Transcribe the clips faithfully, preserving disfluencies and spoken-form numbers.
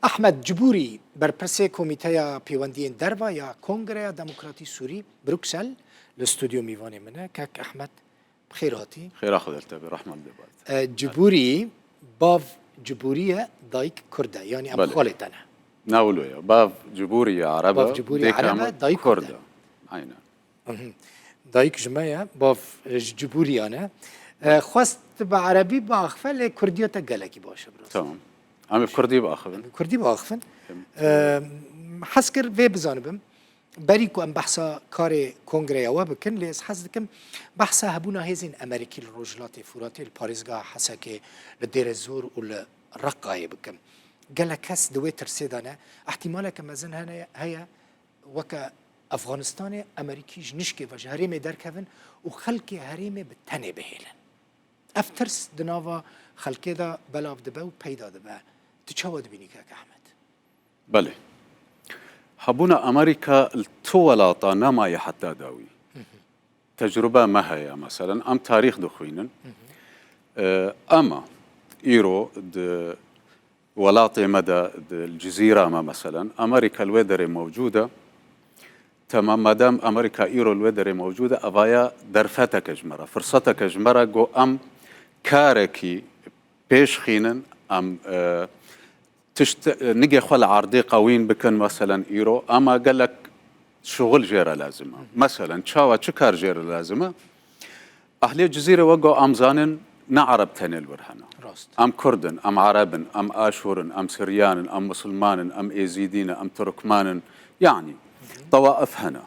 Ehmed Cibûrî, berpirsê Komîteya Pêwendiyên Derva ya Kongreya Demokratî Sûrî, Bruksel, li stûdyo mîvanê min e. Kek Ehmed, bi xêr hatî. Xêra Xwedê li te be, rehma li dê ba te. E, Cibûrî, bav Cibûrî ye, dayik Kurd e, yanî em Belê. xalê te ne. Na wilo ye. Bav Cibûrî ye, Ereb e, Bav Cibûrî dêka Ereb e, me dayik Kurd Kurd e. e. Aynen. Mhm. Dayik ji me ye, bav, e, ji Cibûriyan e. E, xwest bi erebî biaxive, lê kurdiya te gelekî baş e, bi rastî. Tamam. Em ê kurdî biaxivin. Kurdî biaxivin. Em, E, hez kir vê bizanibim. Berî ku em behsa karê kongreya we bikin, lê ez hez dikim behsa hebûna hêzên Amerîkî li Rojhilatê Furatê, li parêzgeha Hesekê, li Dêrezor û li Reqayê bikim. Gelek kes di wê tirsê de ne. Ehtimaleke mezin hene, heye weke Efxanistanê, Amerîkî ji nişkê ve, ji herêmê derkevin û xelkê herêmê bi tenê bihêlin. Ev tirs di nava xelkê de belav dibe û peyda dibe. Tu çawa dibînî, kek Ehmed? Belê. Hebûna Amerîka li tu welata nemaye heta dawî. Tecrûbe me heye, meselen, em tarîx dixwînin. E, ema îro di welatê me de, di Cizîra me, meselen, Amerîka li wê derê mewcûd e. Temam, madem Amerîka îro li wê derê mewcûd e, evaya derfeteke ji me re, firseteke ji me re, ku em karekî pêş xînin, em, e, tişt, e, nigê xwe li erdê qewîn bikin, meselen îro, ama gelek şuxul jê re lazim e. Meselen, çawa, çi kar jê re lazim e? Ehlê Cizîrê wek ku em zanin, ne Ereb tenê li wir hene. Rast. Em Kurd in, em Ereb in, em Aşûr in, em Siryan in, em Musulman in, em Êzîdî ne, em Turkman in. Yanî, tewaif hene.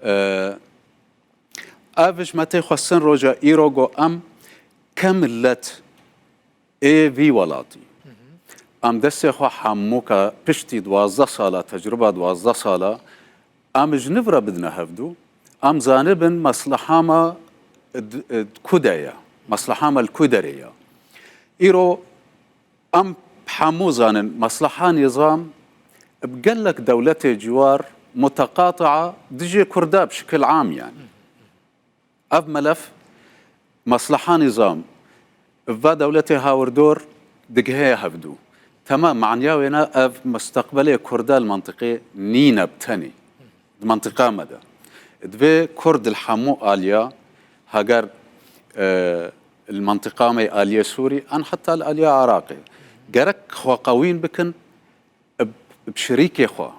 E, ev ji me tê xwestin roja îro ku em ke millet ê vî welatî. Em destê xwe hemûka piştî duwazdeh sala, tecrûba duwazdeh sala, em ji nû re bidine hevdû, em zanibin mesleha me d-, d-, ku de ye, mesleha me li ku derê ye. Îro em hemû zanin, mesleha nîzam bi gelek dewletê ciwar muteqatia dijî Kurda bi şikil am, yanî. Ev melef, mesleha nîzam, va dewletê hawirdor digihe hevdû. Temam, maniya wê ne ev musteqbelê Kurda li mentiqê nîne bi tenê. Di mentiqa me de. Divê Kurd li hemû aliya, heger, e, li mentiqa me aliyê Sûrî, an heta li aliya Iraqê, gerek xwe qewîn bikin, bi, bi şirîkê xwe,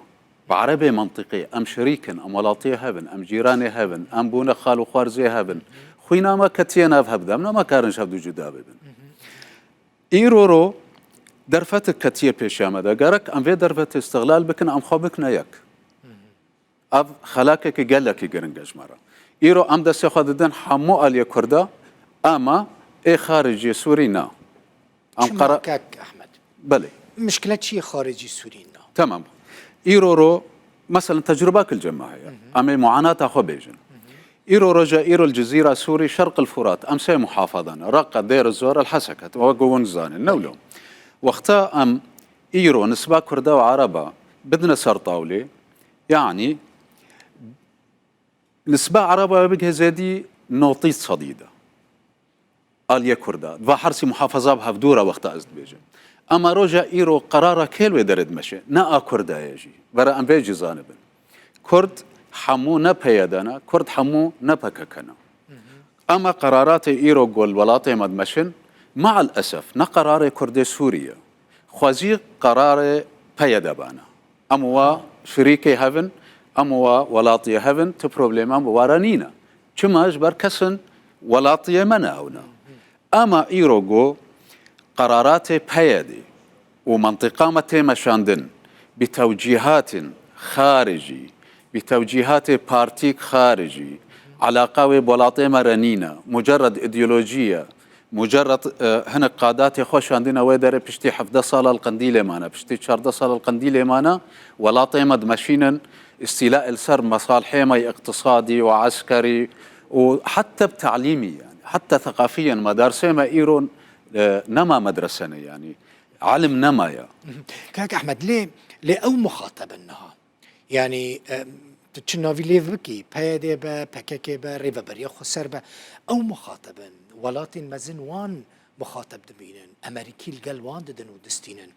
bi erebê mentiqê, em şirîk in, em welatiyê hev in, em cîranê hev in, em bûne xal û xwarzê hev in. Xwîna me ketiye nav hev de, em nema karin ji hevdû cuda bibin. Îro ro derfetek ketiye pêşiya me de. Gerek em vê derfetê îstixlal bikin, em xwe bikine yek. Ev xelakeke gelekî giring e ji me re. Îro em destê xwe didin hemû aliyê Kurda, ama ê xariciyê Sûrî na. Em Çima qara- kek Ehmed? Belê. Mişkile çi ye xaricî Sûrî na? Tamam. Îro ro, meselen, tecrûbak li cem me heye. Hı hı. Em ê muanata xwe bêjin. Hı hı. Îro roja îro li Cizîra Sûrî, Şerq el Furat, em sê muhafaza ne. Reqa, Dêr Zor, El Heseket, wek hûn zanin, ne wilo. Wexta em îro nisba Kurda û Ereba bidine ser tawlê, yanî nisba Ereba wê bigihê zêdî notî sedî de. Aliyê Kurda. Va hersî muhafaza bi hevdû re wexta ez dibêjim. Ema roja îro qerara kê li wê derê dimeşe? Ne a Kurda ye jî. Vera em vê jî zanibin. Kurd hemû ne P Y D ne, Kurd hemû ne P K K ne. Ema qeraratê îro ku li welatê me dimeşin, mael esef, ne qerarê Kurdê Sûrî ye. Xwezî qerarê P Y D bane. Em wa şirîkê hev in, em wa welatiyê hev in, ti problema bi wa re nîne. Çima? Ji ber kes in, welatiyê me ne ew ne. Ema îro ku qeraratê P Y D û mentiqa me tê meşandin bi tewcîhatên xaricî, bi tewcîhatê partîk xaricî, eleqa wê bi welatê me re nîne, mucerred îdeolojî ye, mucerred, e, hinek qadatê xwe şandine wê derê, piştî hevdeh sala li Qendîlê mane, piştî çardeh sala li Qendîlê mane, welatê me dimeşînin, îstîlaê li ser mesalihê me yê îqtisadî û eskerî û heta bi te'lîmî, yanî heta theqafiyên me, dersê me îro, e, nema medrese ne, yanî ilim nemaye. Kak Ehmed, lê, lê ew muxatab in niha. Yanî, e, tu çi navî lêv bikî, P Y D be, P K K be, Rêveberiya Xweser be, ew muxatab in, welatên mezin wan muxatab dibînin, Amerîkî li gel wan didin û distînin.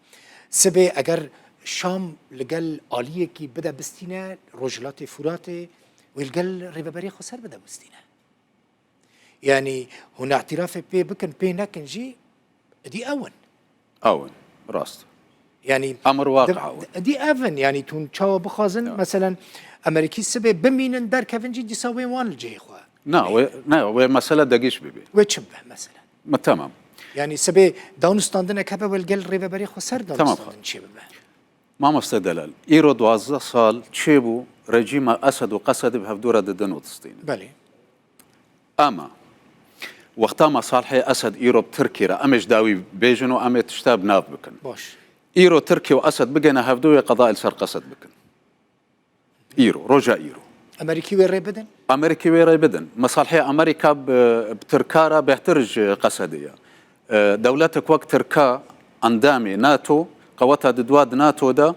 Sibê eger Şam li gel aliyekî bide bistîne, Rojhilatê Furatê, wê li gel Rêveberiyê Xweser bide bistîne. Yanî hûn îtirafê pê bikin, pê nekin jî, dî ew in. Ew in, rast. Yanî Emir waqi'a di-, ew in. Dî ev in, yanî tûn çawa bixwazin, Ya. Meselen, Amerîkî sibê bimînin, derkevin jî dîsa wê wan li cihê xwe. Na, wê, ne, wê mesele degîş bibe. Wê çi bibe, meselen? Ma, tamam. Yanî sibê danûstandinek hebe, wê li gel Rêveberê Xweser Tamam. danûstandin çê bibe. Mamoste Delal, îro duwazdeh sal çêbû rejîma Esed û Qesedê bi hevdû re didin û distînin. Belê. Ama wexta me salhê Esed îro bi Tirkî re, em ê ji dawî bêjin û em ê tişta bi nav bikin. Baş. Îro Tirkî û Esed bigêne hevdû wê qeda li ser Qesed bikin. Îro, roja îro. Amerîkî wê rê bidin? Amerîkî wê rê bidin. Mesalhê Amerîka bi, bi Tirka re bêhtir ji Qesedê ye. E, dewletek wek Tirka, endamê nato, qeweta didwa di nato de,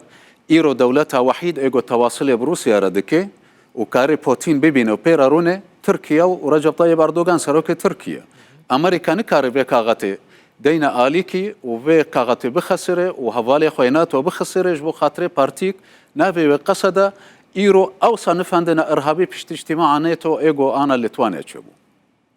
îro dewleta wehîd ê ku tewasilê bi Rûsya re dike û karê Putin bibîne û pê re rûne, Tirkiye û Recep Tayyip Erdogan, serokê Tirkiye. Amerîka nikare vê kaxetê deyne alîkî û vê kaxetê bixesirê û hevalê xwe yê nato bixesirê ji bo xatirê partîk navê wê Qesede îro ewsa nifendine irhabî piştî îctîmaa nato ê ku ana Litwanya çêbû.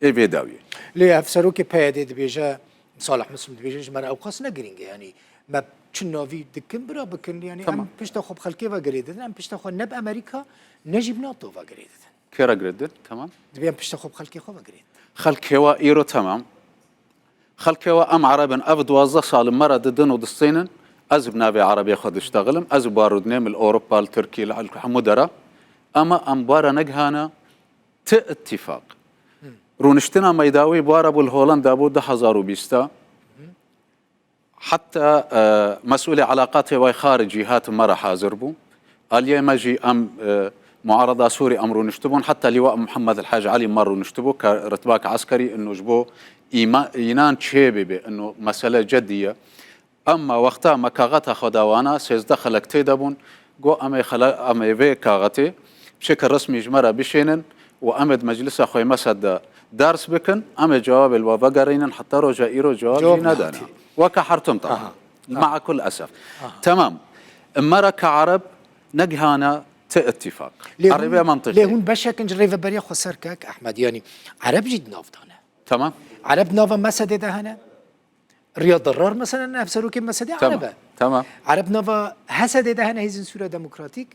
Ê vê dawiyê. Lê ev serokê P Y D'ê dibêje, Salih Muslim dibêje, ji me re ewqas ne girîng e. Yanî me çi navî dikin bira bikin. Yanî Tamam. Em pişta xwe bi xelkê ve girê didin. Em pişta xwe ne bi Amerîka ne jî bi nato ve girê didin. Kê re girê didin? Tamam. Dibê em pişta xwe bi xelkê xwe ve girê didin. Xelkê we îro tamam. Xelkê we em Ereb in, ev duwazdeh sal in me re didin û distînin. Ez bi navê Erebê xwe diştexilim. Ez bi wa rûdinêm li Ewropa, li Tirkî, li, li hemû dera. Ama em bi wa re negihane ti îtîfaq. Rûniştina meydawî bi wa re bû li Holanda bû du hezar û bîst de. Heta, e, mesûlê eleqatê wê xaricî hat me re hazir bû. Aliyê me jî em, e, muarada Sûrî em rûniştibûn. Heta Lîwa Muhammed El Hac Elî me rûniştibû ke ritbak eskerî ino ji bo îma-, înan çê bibe, ino mesele cedî ye. Emma wexta me kaxeta xwe da wana, sêzdeh xelek tê de bûn, got, "Em ê xele-, em ê vê kaxetê bi şekil resmî ji me re bişênin û em ê di meclisa xwe yê Mesed de ders bikin, em ê cewabê li we vegerînin." Heta roja îro cewab Cewab jî nedane. Weke hertim taban. Aha. Ma'a kul esef. Aha. Tamam. Me re ke Ereb negihane ti îtîfaq. Lê Erê hûn, vê mantiqê. Lê hûn beşek in ji Rêveberiya Xweser, kek Ehmed, yanî Ereb jî di nav de ne. Tamam. Ereb nava Mesedê de hene. Riyad Dirar, mesela, navserokê Mesedê Tamam, Ereb e. Tamam. Ereb nava Hesedê de hene, Hêzên Sûriya Demokratîk,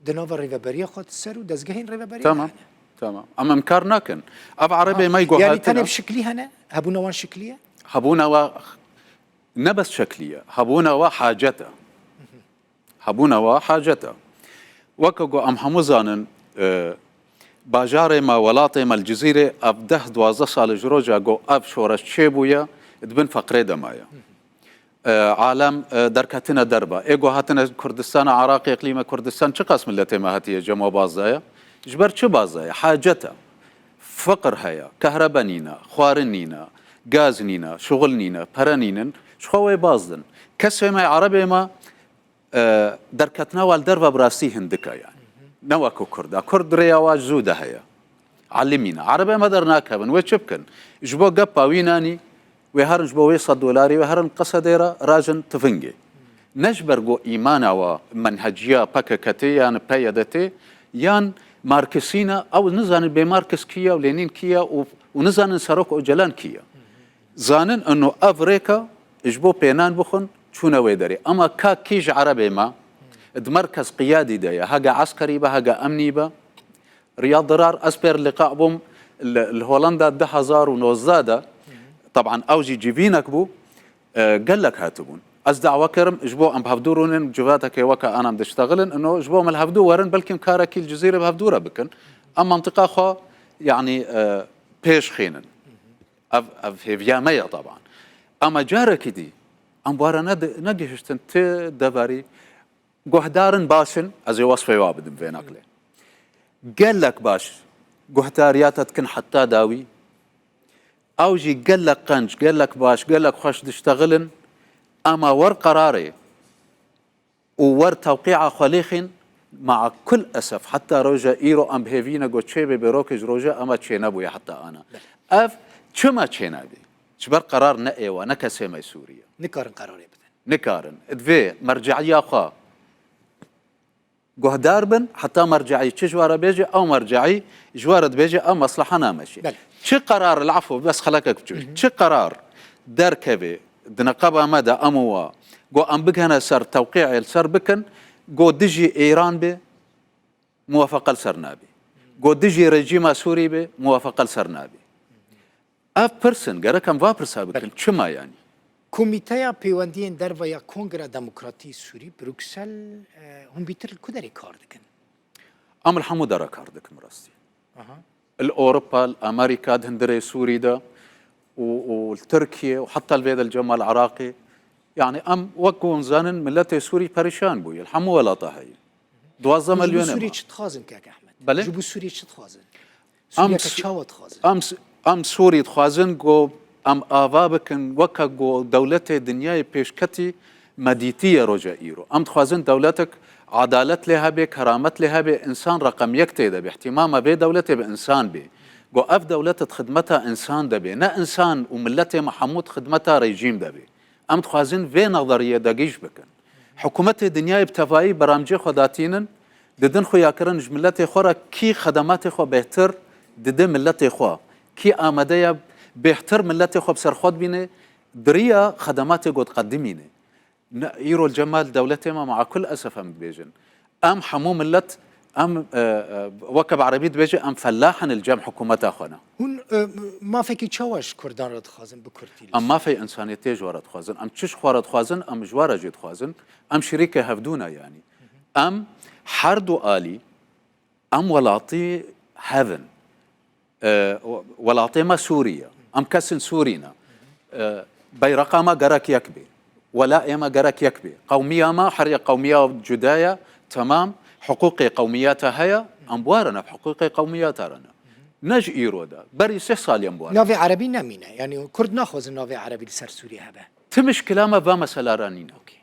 di nava Rêveberiya xwe ser û dezgehên Rêveberiya Tamam, hene. Tamam. Em inkar nakin. Ev Erebê Ha, me yanî guhatine. Tenê bi şiklî hene, hebûna wan şiklî ye? Hebûna wa ne bes şeklî ye, hebûna wa hacet e. Hebûna wa hacet e. Weke ku em hemû zanin, e, bajarê me, welatê me li Cizîrê ev deh duwazdeh sal e ji roja ku ev şoreş çêbûye, di bin feqrê de maye. E, alem, e, derketine derve. Ê ku hatine Kurdistana Iraqê, îqlîme Kurdistan, çiqas miletê me hatiye cem we baz daye? Ji ber çi baz daye? Hacet e. Feqir heye, kehrebe nîne, xwarin nîne, gaz nîne, şuxul nîne, pere nînin, ji xwe wê baz din. Kesê me, Erebê me, e, derketina wan li derve bi rastî hindik e, yanî. Ne wek ku Kurd e. Kurd rêya wan zû de heye. Elimî ne. Erebê me dernakevin. Wê çi bikin? Ji bo gepa wî nanî, wê herin ji bo wê sed dolarî, wê herin Qesedê re, rajin tivingê. Ne ji ber ku îmana wa menheciya P K K tê yan P Y D tê, yan Marksî ne, ew nizanin bê Marks kî ye û Lênîn kî ye û, û nizanin Serok Ocalan kî ye. Zanin ino ev rêka ji bo pênan bixwin çûne wê derê. Ema ka kî ji Erebê me di merkez qiyadî de ye, hege eskerî be, hege emnî be. Riyad Dirar, ez pêr liqa bûm li, li Holanda du hezar û nozdeh de, teban ew jî civînek bû, e, gelek hatibûn. Ez dawa kirim, ji bo em bi hevdû rûnin, civatekê weke ana em diştexilin, ino ji bo em li hevdû werin, belkî em karekî li Cizîrê bi hevdû re bikin. Em mantiqa xwe, yanî, e, pêş xînin. Ev, ev hêviya me ye taban. Ama carekî dî, em were nedi-, negihiştin ti deverî guhdarin baş in, ez ê wesfê wa bidim vê neqlê. Gelek baş guhdariyata dikin heta dawî. Ew jî gelek qenc, gelek baş, gelek xweş diştexilin. Ama wer qerarê û wer tewqîa xwe lêxîn, maa kul esef, heta roja îro em bi hêvî ne got çê bê, bê rokê ji roja ema çênebûye heta ana. Ev çima çênabî? Ji ber qerar ne êwa, ne kesê me Sûriye. Nikarin qerarê bidin. Nikarin. Divê merce'iya xwe guhdar bin, heta merce'î çi ji we re bêje, ew merce'î ji we re dibêje, ew mesleha nameşe. Belê. Çi qerar, el-afû, bes xelekek biçûk. Çi qerar derkeve di neqeba me de em û wa, go em bigihene ser tewqî'ê li ser bikin, go dijî Îran be, muwafeqa li ser nabe. Go dijî rejîma Sûrî be, muwafeqa li ser nabe. Ev pirs in, gerek em va pirsa bikin. Belê. Çima yanî? Komîteya Pêwendiyên Derve ya Kongreya Demokratî Sûrî, Bruksel, e, hûn bîtir li ku derê kar dikin? Em li hemû dera kar dikin, bi rastî. Aha. Li Ewropa, li Amerîka, di hundirê Sûrî de û, û li Tirkiye û heta li vê de li cem li Iraqê. Yanî em wek ku hûn zanin, miletê Sûrî perîşan bûye. Li hemû welata heye. Duwazdeh Hûn ji bo milyonê Sûriyê me. Çi dixwazin, kek Ehmed? Belê? Ji bo Sûriyê çi dixwazin? Em Sûriyeke s-, çawa dixwazin? Em s-, em Sûrî dixwazin ku em ava bikin weke ku dewletê dinyayê pêşketî me dîtiye roja îro. Em dixwazin dewletek edalet lê hebe, keramet lê hebe, însan reqem yek tê de be. Îhtîmama vê dewletê bi însan bê. Ku ev dewlet di xidmeta însan de bê. Ne însan û miletê me hemû di xidmeta rejîm de bê. Em dixwazin vê nezeriyê de gîj bikin. Hikûmetê dinyayê bi tevayî beramcê xwe datînin, didin xuyakirin ji miletê xwe re kî xedematê xwe bêhtir dide miletê xwe, kî amade ye bêhtir miletê xwe bi ser xwe dibîne, di riya xedematê ku diqedimîne. Ne, îro li cem me li dewletê me, mea kul esef em dibêjin. Em hemû milet, em, e, e, weke bi erebî dibêje, em felah in li cem hikûmeta xwe ne. Hûn, e, mafekî çawa ji Kurdan re dixwazin bi Kurdî? Em mafê însaniyetê ji we re dixwazin. Em çi ji xwe re dixwazin, em ji we re jî dixwazin. Em şirîkê hevdû ne yanî. Em her du alî, em welatî hev in. E, we-, welatê me Sûrî ye. Em kesên Sûrî ne. E, beyreqa me gerek yek bê. Welayê me gerek yek bê. Qewmiya me her yek qewmiya cuda ye, temam, hiqûqê qewmiyeta heye, em bi we re ne, bi hiqûqê qewmiyeta re ne. Ne ji îro de. Berî sih salî em bi we re. Navê erebî nemîne. Yanî Kurd naxwazin navê erebî li ser Sûriyê hebe. Ti mişkila me va mesela re nîne. Okey.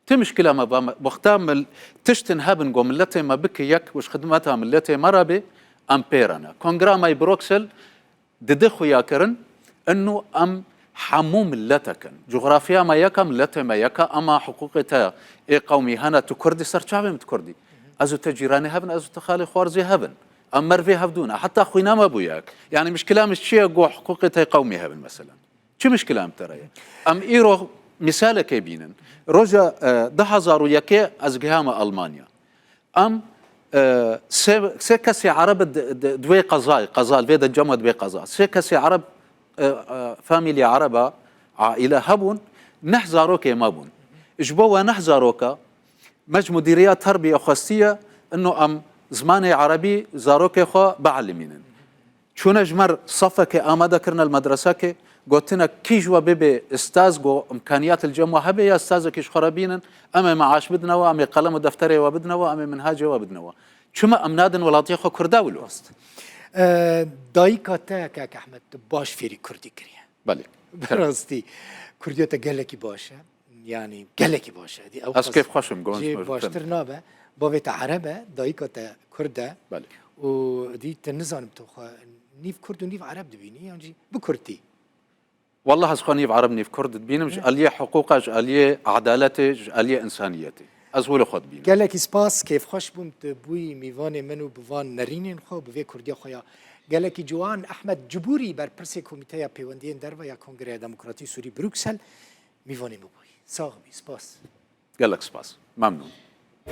Ti mişkila me va me, wexta mil-, tiştin hebin ku miletê me bike yek û ji xidmeta miletê me re bê, em pê re ne. Kongra me yê Bruksel dide xuyakirin, inu em hemû miletek in. Coxrafya me yek e, miletê me yek e, ema hiqûqê te ê qewmî hene, tu Kurd î, ser çavê min tu Kurd î. Ez û te cîranê hev in, ez û te xalê xwarzê hev in. Em mervê hevdû ne. Heta xwîna me bû yek. Yanî mişkila min çi ye ku hiqûqê te ê qewmî hev in, meselen? Çi mişkila em te re ye? Em îro mîsalekê bînin. Roja, e, du hezar û yekê ez gihame Almanya. Em, e, sê, sê kesê Ereb di, di, di wê qezayê, qeza li vê de cem e, di wê qeza. Sê kesê Ereb, e, e, famîlya Ereba, aîle hebûn, neh zarokê me bûn. Ji bo we neh zaroka, me ji Mudîriya Terbiyê xwestiye, ino em zimanê Erebî zarokê xwe bielîmînin. Çûne ji me re sefekê amade kirine li medresekê, gotine, kî ji we bibê ustaz, go imkaniyat li cem we hebe ya ustazekî ji xwe re bînin, em ê meaş bidine we, em ê qelem û defterê we bidine we, em ê minhacê we bidine we. Çima em nadin welatiyê xwe Kurda wilo? Rast. E, dayika te, kak Ehmed, tu baş fêrî Kurdî kiriye. Belê. Bi rastî, Kurdiya te gelekî baş e. Yanî gelekî baş e. Dî ew Ez qas kêfxweş im, gonc jê me baştir nabe. Bavê te Ereb e, dayika te Kurd e. Belê. Û dî te nizanim tu xwe nîv Kurd û nîv Ereb dibînî, yan jî bi Kurdî? Wallah ez xwe nîv Ereb nîv Kurd dibînim, ji aliyê hiqûqa, ji aliyê edaletê, ji aliyê însaniyetê. Ez wilo xwe dibînim. Gelekî spas, kêfxweş bûm tu bûyî mîvanê min û bi van nerînên xwe û bi vê Kurdiya xwe ya gelekî ciwan. Ehmed Cibûrî, berpirsê Komîteya Pêwendiyên Derve ya Kongreya Demokratî Sûrî, Bruksel, mîvanê min bûyî. Sax bî, spas. Gelek spas. Memnûn.